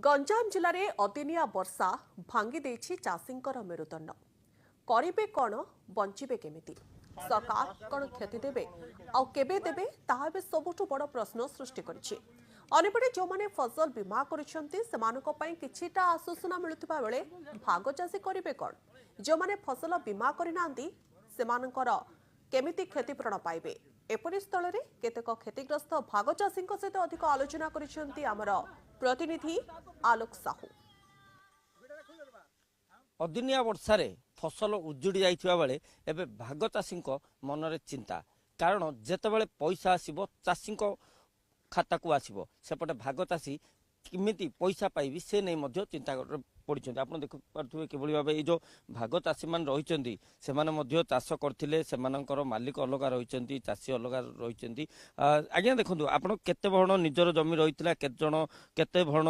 ଗଞ୍ଜାମ ଜିଲ୍ଲାରେ ଅଦିନିଆ ବର୍ଷା ଭାଙ୍ଗି ଦେଇଛି ଚାଷୀଙ୍କର ମେରୁଦଣ୍ଡ। କରିବେ କ'ଣ, ବଞ୍ଚିବେ କେମିତି? ସରକାର କ'ଣ କ୍ଷତି ଦେବେ ଆଉ କେବେ ଦେବେ, ତାହା ଏବେ ସବୁଠୁ ବଡ଼ ପ୍ରଶ୍ନ ସୃଷ୍ଟି କରିଛି। ଅନ୍ୟପଟେ ଯେଉଁମାନେ ଫସଲ ବୀମା କରିଛନ୍ତି, ସେମାନଙ୍କ ପାଇଁ କିଛିଟା ଆଶ୍ୱାସନା ମିଳୁଥିବା ବେଳେ ଭାଗ ଚାଷୀ କରିବେ କ'ଣ? ଯେଉଁମାନେ ଫସଲ ବୀମା କରିନାହାନ୍ତି, ସେମାନଙ୍କର କେମିତି କ୍ଷତିପୂରଣ ପାଇବେ? ଏପରି ସ୍ଥଳରେ କେତେକ କ୍ଷତିଗ୍ରସ୍ତ ଭାଗ ଚାଷୀଙ୍କ ସହିତ ଅଧିକ ଆଲୋଚନା କରିଛନ୍ତି ଆମର ପ୍ରତିନିଧି ଆଲୋକ ସାହୁ। ଅଦିନିଆ ବର୍ଷାରେ ଫସଲ ଉଜୁଡ଼ି ଯାଇଥିବା ବେଳେ ଏବେ ଭାଗ ଚାଷୀଙ୍କ ମନରେ ଚିନ୍ତା, କାରଣ ଯେତେବେଳେ ପଇସା ଆସିବ ଚାଷୀଙ୍କ ଖାତାକୁ ଆସିବ, ସେପଟେ ଭାଗ ଚାଷୀ କେମିତି ପଇସା ପାଇବି ସେ ନେଇ ମଧ୍ୟ ଚିନ୍ତା ପଡ଼ିଛନ୍ତି। ଆପଣ ଦେଖିପାରୁଥିବେ କିଭଳି ଭାବେ ଏଇ ଯେଉଁ ଭାଗ ଚାଷୀମାନେ ରହିଛନ୍ତି, ସେମାନେ ମଧ୍ୟ ଚାଷ କରିଥିଲେ, ସେମାନଙ୍କର ମାଲିକ ଅଲଗା ରହିଛନ୍ତି, ଚାଷୀ ଅଲଗା ରହିଛନ୍ତି। ଆଜ୍ଞା ଦେଖନ୍ତୁ, ଆପଣ କେତେ ଭରଣ ନିଜର ଜମି ରହିଥିଲା, କେତେ ଜଣ କେତେ ଭରଣ